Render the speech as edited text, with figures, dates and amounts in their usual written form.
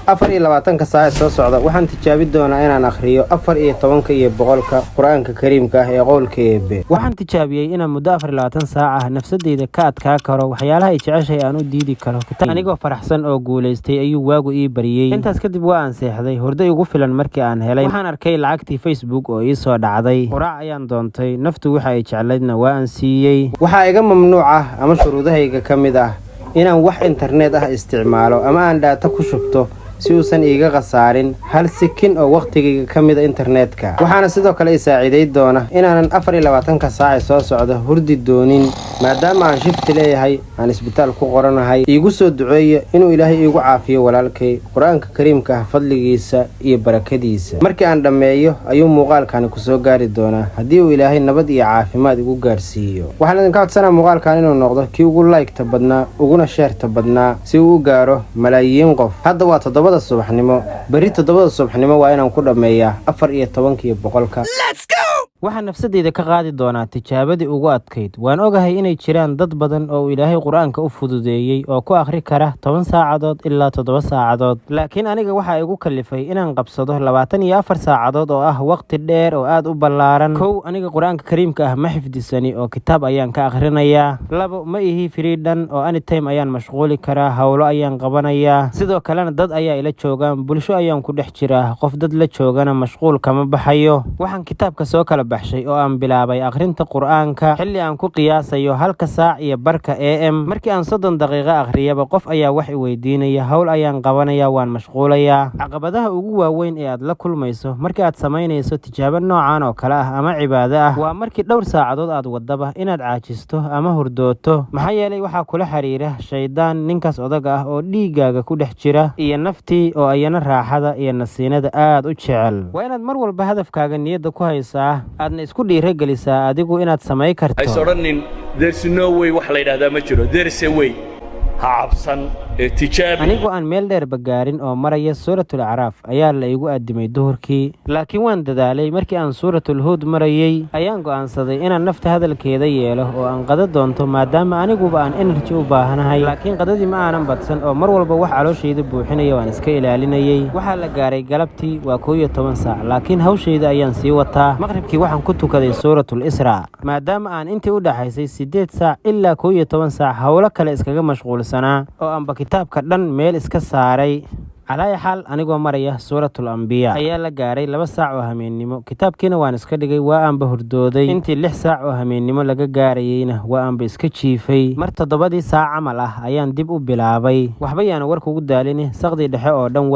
24-ka saac ee soo socda waxaan tijaabi doonaa inaan akhriyo 14-ka iyo 100-ka Qur-aanka Kariimka ah ee qowlka Eebe. Waxaan tijaabiyey inaan muddo 24 saac ah nafsadeyda ka adkaa karo, waxyaalaha ay jeceshahay aan u diidi karo. Anigoo faraxsan oo guulaystay ayuu waagu ii bariyey. Intaas kadib waa aan seexday. Hurdo igu filan markii aan helay, waxaan arkay lacagtii Facebook oo ii soo dhacday. Quraac ayaan doontay, naftu waxa ay jeclaydna waa aan siiyey. Waxaa iga mamnuuc ah ama shuruudahayga ka mid ah inaan wax internet ah isticmaalo ama aan data ku shubto, si uusan iiga khasaarin hal sikin oo wakhtigayga ka mida internetka. Waxaana sidoo kale i saaciiday doona inaanan 24-ka saac ee soo socda hurdi doonin, maadaama aan shift leeyahay, aan isbitaal ku qoranahay. Iigu soo duceeya inuu Ilaahay iigu caafiyo walaalkay, Qur-aanka Kariimka ah fadligiisa iyo barakadiisa. Markii aan dhammeeyo ayuu muuqaalkani kusoo gaari doonaa, haddii uu Ilaahay nabad iyo caafimaad igu gaarsiiyo. Waxaan idinka codsanaa muuqaalkan inuu noqdo kii ugu like-ta badnaa uguna share-ta badnaa, si uu u gaaro malaayiin qof. Hadda waa 7-da subaxnimo. Berri 7-da subaxnimo waa inaan ku dhammeeyaa 14-ka iyo 100-ka. Waxaan nafsadeyda ka qaadi doonaa tijaabadii ugu adkayd. Waan ogahay inay jiraan dad badan oo uu Ilaahay Qur-aanka u fududeeyey oo ku akhri kara 10 saacadood ilaa 7 saacadood, laakiin aniga waxaa igu kalifay inaan qabsado 24 saacadood oo ah waqti dheer oo aad u ballaaran. Kow, aniga Qur-aanka Kariimka ah ma xifdisani oo kitaab ayaan ka akhrinayaa. Labo, ma ihi free dhan oo anytime ayaan mashquuli karaa, howlo ayaan qabanayaa. Sidoo kalena dad ayaa ila joogaan, bulsho ayaan ku dhex jiraa. Qof dad la joogana mashquul kama baxayo. Waxaan kitaabka soo kala baxshay oo aan bilaabay akhrinta Qur-aanka xilli aan ku qiyaasayo halka saac iyo barka AM. Markii aan 30 daqiiqo akhriyaba, qof ayaa wax i weydiinaya, howl ayaan qabanaya, waan mashquulayaa. Caqabadaha ugu waaweyn ee aad la kulmayso markii aad samaynayso tijaabo noocan oo kale ah ama cibaado ah waa markii dhowr saacadood aad wadaba inaad caajisto ama hurdooto, maxaa yeelay waxaa kula xiriira shaydaan, ninkaas odaga ah oo dhiiggaaga ku dhex jira, iyo naftii oo ayana raaxada iyo nasiinada aad u jecel. Waa inaad mar walba hadafkaaga niyadda ku haysaa, aadna isku dhiirogelisaa adigu inaad samay karto. Hays odhanin "There's no way", wax la yidhahdaa ma jiro. There is a way. Ha cabsan ee tijaabi. Anigoo aan meel dheerba gaarin oo maraya Suuratul Acraaf ayaa la igu addimay duhurkii, laakiin waan dadaalay. Markii aan Suuratul Huud marayey ayaan go'aansaday inaan nafta hadalkeeda yeelo oo aan qada doonto, maadaama aniguba aan energy u baahanahay. Laakiin qadadii ma aanan badsan oo mar walba wax calooshayda buuxinaya waan iska ilaalinayey. Waxaa la gaaray galabtii, waa 11 saac, laakiin hawshayda ayaan sii wataa. Maqribkii waxaan ku tukaday Suuratul Israa, maadaama aan intii u dhaxaysay 8 saac ilaa 11 saac howlo kale iskaga mashquulsanaa oo aanba kitaabka dhan meel iska saaray. Calaayi xaal, anigoo maraya Suuratul Ambiya ayaa la gaaray 2 saac oo hameennimo. Kitaabkiina waan iska dhigay, waa aanba hurdooday. Intii 6 saac oo hameennimo laga gaarayeyna waa aanba iska jiifay. Mar 7-dii saac camal ah ayaan dib u bilaabay. Waxba yaana war kugu daalini, saqdii dhexe oo dhan.